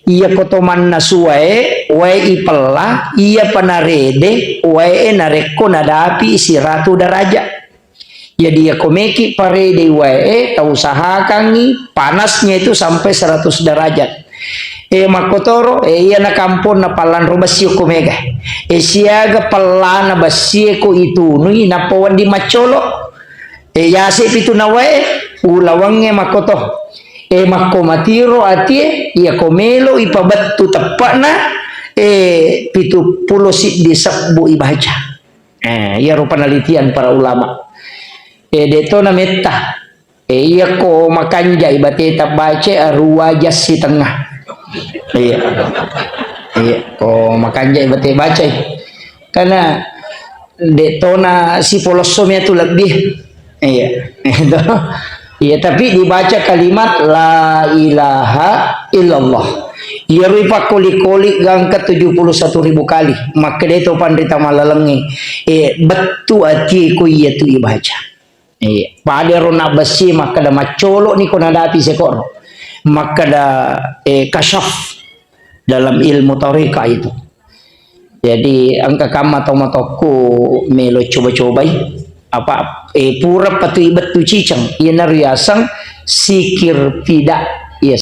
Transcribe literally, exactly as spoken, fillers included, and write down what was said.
Iya ko to mannasu wae, wae ipella, iya pa narede, wae e narekko nadapi siratu daraja. Jadi iya ko meki parede wae e, tau usahakangi panasnya itu sampai seratus derajat. E makkotoro, e iya na kamponna pallanro bessi ko mega. E siaga pellana bessi e ko itunui, nappa wedding maccolo. E yase pitu na wae, ulawangnge makkoto. E makko matiro atie, iya ko melo ipabettu teppana, e pitu pulo siddi sebbu ibaca. E, iyaro penelitian para ulama. E, de to na metta. E, iya ko makanja ibate tabbaca, arua jassi tengah. Iya. Iya, ko makanja ibate bacai. Karena de to na sipolosso mi tu lebih. Iya. Itu. Iya, tapi dibaca kalimat la ilaha illallah. Iyaro ipakkoli-koli gangka tujuh puluh satu ribu kali. Makkeda to panrita malalengnge, e, bettu ati ko iya tu ibaca. Iya, pada ro nabbessi makkeda maccolo ni ko nadapi sekoro. Makkeda, e, kasyaf dalam ilmu tarekat itu. Jadi engka kamma tau matokku melo coba-cobai. Apa, e, pura patui bettu ciceng. Iyana riaseng sikir pida.